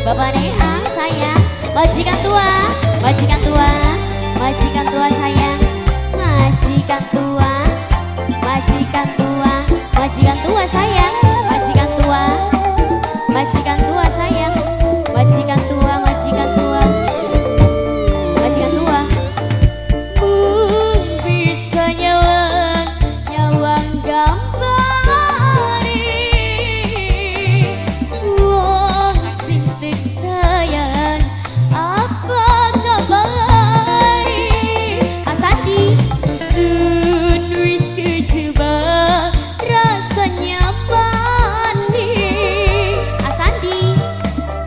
Bapak Neang sayang, majikan tua, majikan tua, majikan tua sayang, majikan tua, majikan tua, majikan tua sayang, majikan tua, majikan tua sayang, majikan tua, majikan tua, majikan tua. Mung bisa nyawang, nyawang gambari wong sing tek sayang apa kabari. Asandi sun wis kejebak rasanya mani. Asandi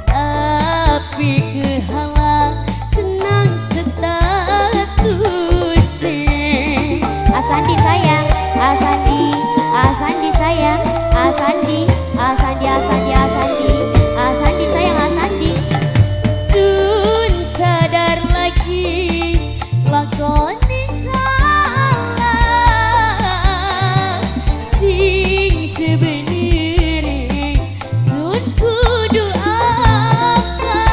tapi kehalang tenang status. Asandi sayang, Asandi, Asandi sayang, Asandi, Asandi, Asandi, Asandi, Asandi sayang, Asandi. Sun sadar lagi lakoni salah sing sebenere sun kudu apa.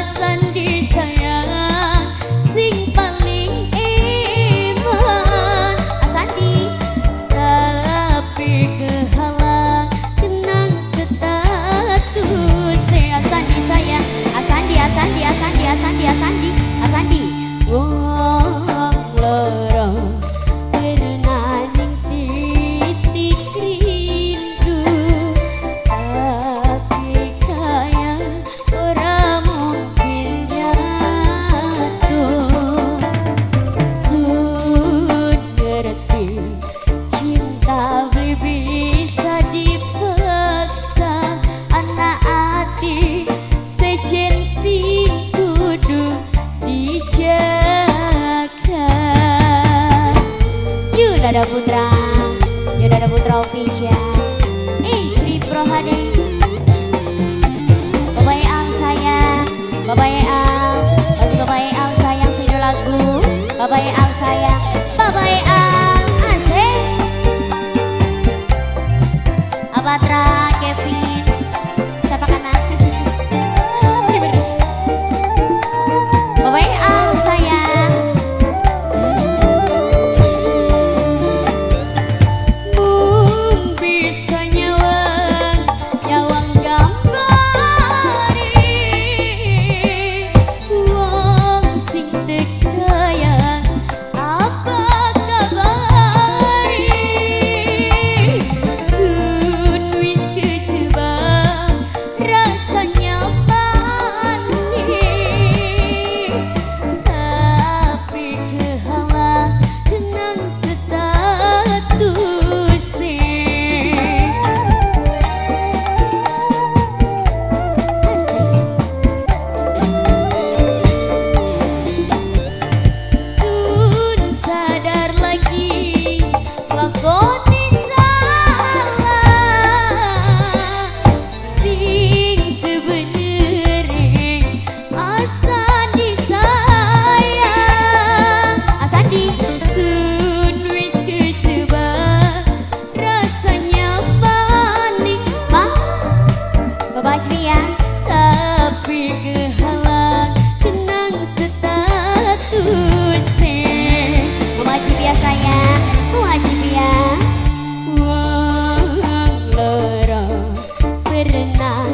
Asandi sayang sing paling iman. Asandi tapi kehalang tenang status. Asandi sayang, Asandi, Asandi, Asandi, Asandi, Asandi, Asandi. Wong loro terenaning titik rindu, tapi kaya ora mungkin jatuh. Sun ngerti cinta beli bisa dipaksa, anak ati sejen sing kudu dijaga. Yunada Putra, Yunada Putra Official, Istri Prohade. Bapak Eang sayang, Bapak Eang, masih Bapak Eang sayang sini lagu. Bapak Eang sayang, Bapak Eang asik. Abatra Kevin, siapa kanan? Bapak Eang sayang. Mung bisa nyawang, nyawang gambari wong sing tek sayang apa kabari. Sun wis kejebak rasanya mani, tapi kehalang tenang status. Sun sadar lagi lakoni salah sing sebenere Asandi sayang. Asandi sun wis kejebak rasanya mani. Ma, Bapak Ajmi ya, tapi kehalang tenang status. Mama Ajmi ya sayang, Mama Ajmi ya. Wong loro berenang